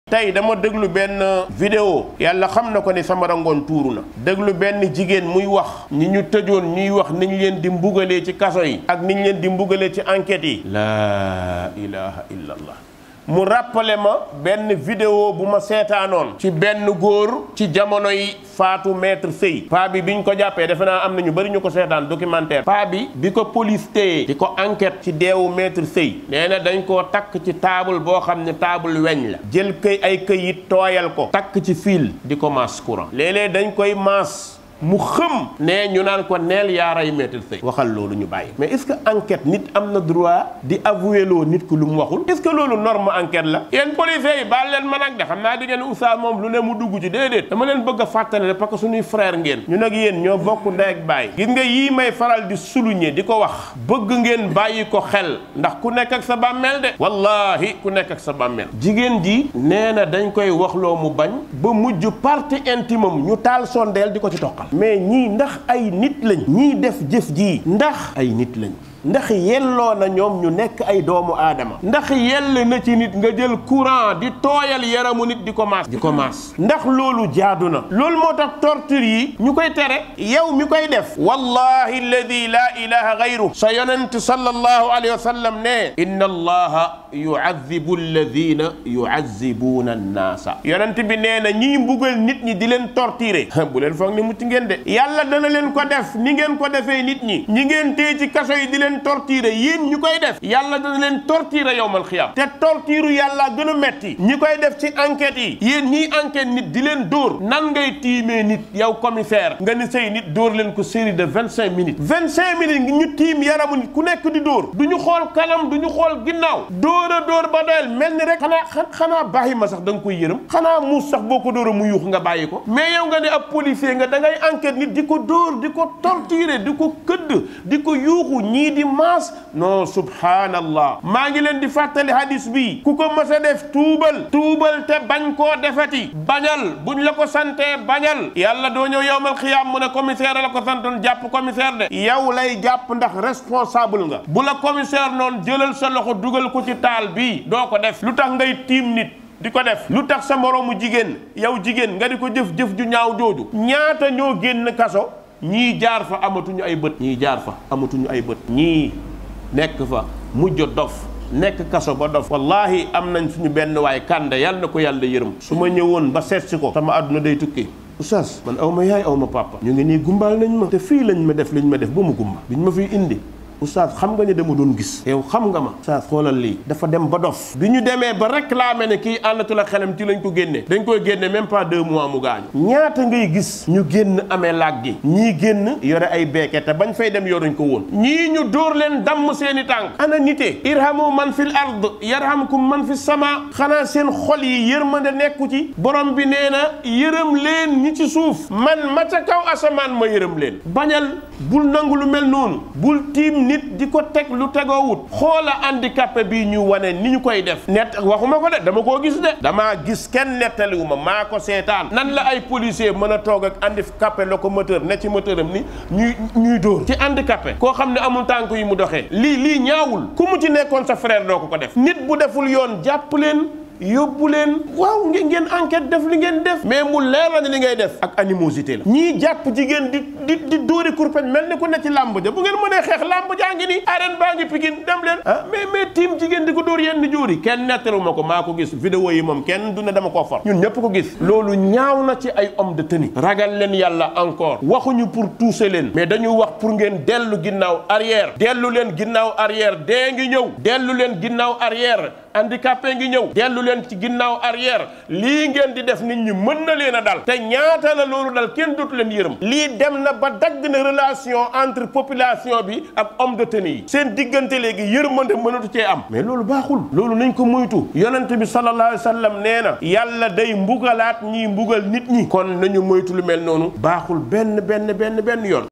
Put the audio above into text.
tey dama déglu benn vidéo yàlla xam na ko ni sama rangoon tuuru na déglu benn jigéen muy wax ñi ñu tëjoon ñuy wax niñ leen di mbugalee ci kaso yi ak niñ leen di mbugalee ci enquête yi laa ilaha illa allah mu rappelé ma benn vidéo bu ma seetaanoon ci benn góor ci jamono yi faatu maître Sey paa bi biñ ko jàppee defe naa am na ñu bari ñu ko seetaan documentaire paa bi ko police téye di ko enquête ci deewu maître Sey nee na dañ koo takk ci taabul boo xam ne taabul weñ la jël ay këyit tooyal ko takk ci fil di ko maas courant léeg-léeg dañ koy maas mu xëm ne ñu naan ko neel yaaray maître Sey waxal loolu ñu bàyyi mais est-ce que enquête nit am na droit di avouer loo nit ku lu mu waxul est-ce que loolu norme enquête la yéen policiers yi baal leen ma nag de xam naa di ngeen oustaz moom lu ne mu dugg ci déedéet dama leen bëgg a fàttale parce que suñuy frère ngeen ñu nag yéen ñoo bokk ndey ak baay gis nga yii may faral di souligner di ko wax bëgg ngeen bàyyi ko xel ndax ku nekk ak sa bàmmeel de wallahi ku nekk ak sa bàmmeel jigéen ji nee na dañ koy waxloo mu bañ ba mujj partie intime am ñu taal sondeel di ko ci toqal mais ñii ndax ay nit lañ ñii def jëf jii ndax ay nit lañ ndax yelloo na ñoom ñu nekk ay doomu aadama ndax yell na ci nit nga jël courant di tooyal yaramu nit di ko maas ndax loolu jaadu na loolu moo tax torture yi ñu koy tere yow mi koy def wallahi alladi laa ilaha gayru sa yonent sallallahu alayhi wa sallam ne inna allaha yu'adhibu alladina yu'adhibuuna annaasa yonent bi nee na ñiy mbugal nit ñi di leen torturer bu leen foog ni mucc ngeen de yàlla dana leen ko def ni ngeen ko defee nit ñi ñi ngeen téye ci kaso yi di leen torturer yéen ñu koy def yàlla dana leen torturer yowmal xiyaam te torture yàlla gën a metti ñi koy def ci enquête yi yéen ñiy enquête nit di leen dóor nan ngay tiimee nit yow commissaire nga ni say nit dóor leen ko série de 25 minutes ñu tiim yaramu nit ku nekk di dóor du ñu xool kanam du ñu xool ginnaaw dóor a dóor ba doyal mel ni rek xanaa bàyyi ma sax da nga koy yërëm xanaa muus sax boo ko dóora mu yuux nga bàyyi ko mais yow nga ne ab policier nga da ngay enquête nit di ko dóor di ko torturer di ko këdd di ko yuuxu ñii di maas non subhanallah maa ngi leen di fàttali hadis bi ku ko mës a def tuubal te bañ koo defati bañal buñ la ko santee bañal yàlla doo ñëw yowmal xiyaam mu ne commissaire la ko santoon jàpp commissaire de yow lay jàpp ndax responsable nga bu la commissaire noonu jëlal sa loxo dugal ko ci taal bii doo ko def lu tax ngay tiim nit di ko def lu tax sa moroomu jigéen yow jigéen nga di ko jëf ju ñaaw jooju ñaata ñoo génn kaso ñii jaar fa amatuñu ay bët ñii nekk fa mujj dof nekk kaso ba dof wallahi am nañ suñu benn waay kànda yàlla na ko yàlla yërëm su ma ñëwoon ba seet si ko sama àdduna day tukki oustaz man aw ma yaay aw ma papa ñu ngi nii gumbaal nañ ma te fii lañ ma def ba mu gumba biñ ma fiy indi oustaz xam nga ne dama doon gis yow xam nga ma oustaz xoolal lii dafa dem ba dof bi ñu demee ba réclamer ne kii ànnatul ak xelam ci lañ ko génne dañ koy génne même pas 2 mois mu gaañu ñaata ngay gis ñu génn amee laag gi ñii génn yore ay beeke te bañ fay dem yoruñ ko woon ñii ñu dóor leen damm seeni tànk ana nite irhamu man fil ard yarhamkum man fi sama xanaa seen xol yi yërmande nekku ci borom bi nee na yërëm leen ñi ci suuf man ma ca kaw asamaan ma yërëm leen bañal bul nangu lu mel noonu bul tiim nit di ko teg lu tegoowut xoola handicapé bii ñu wane ni ñu koy def net waxuma ko de dama koo gis de damaa gis kenn nettaliwuma maa ko seetaan nan la ay policier mën a toog ak handicapé locomoteur ne ci moteur am ni ñuy dóor ci handicapé koo xam ne amul tànk yi mu doxee lii ñaawul ku mu ci nekkoon sa frère doo ko def nit bu deful yoon jàpp leen yóbbu leen waaw ngeen enquête def li ngeen def mais mu leer la ne li ngay def ak animosité la ñii jàpp jigéen di dóori kurpeñ mel ni ku ne ci làmb ja bu ngeen mënee xeex làmb jaa ngi nii arène baa ngi Pikine dem leen mais tiim jigéen di ko dóor yenn di jóori kenn nettalu ma ko maa ko gis vidéo yi moom kenn du ne dama koo far ñun ñëpp ko gis loolu ñaaw na ci ay homme de tenue ragal leen yàlla encore waxuñu pour toucher leen mais dañu wax pour ngeen dellu ginnaaw arrière dellu leen ginnaaw arrière dee ngi ñëw dellu leen ginnaaw arrière handicapé ngi ñëw dellu leen ci ginnaaw arrière lii ngeen di def nit ñi mën na leen a dal te ñaata la loolu dal kenn dootu leen yërëm lii dem na ba dagg na relation entre population bi ak homme de tenue yi seen diggante léegi yërmande mënatu cee am mais loolu baaxul loolu nañ ko moytu yonent bi sallallahu alayhi wa sallam nee na yàlla day mbugalaat ñiy mbugal nit ñi kon nañu moytu lu mel noonu baaxul benn yoon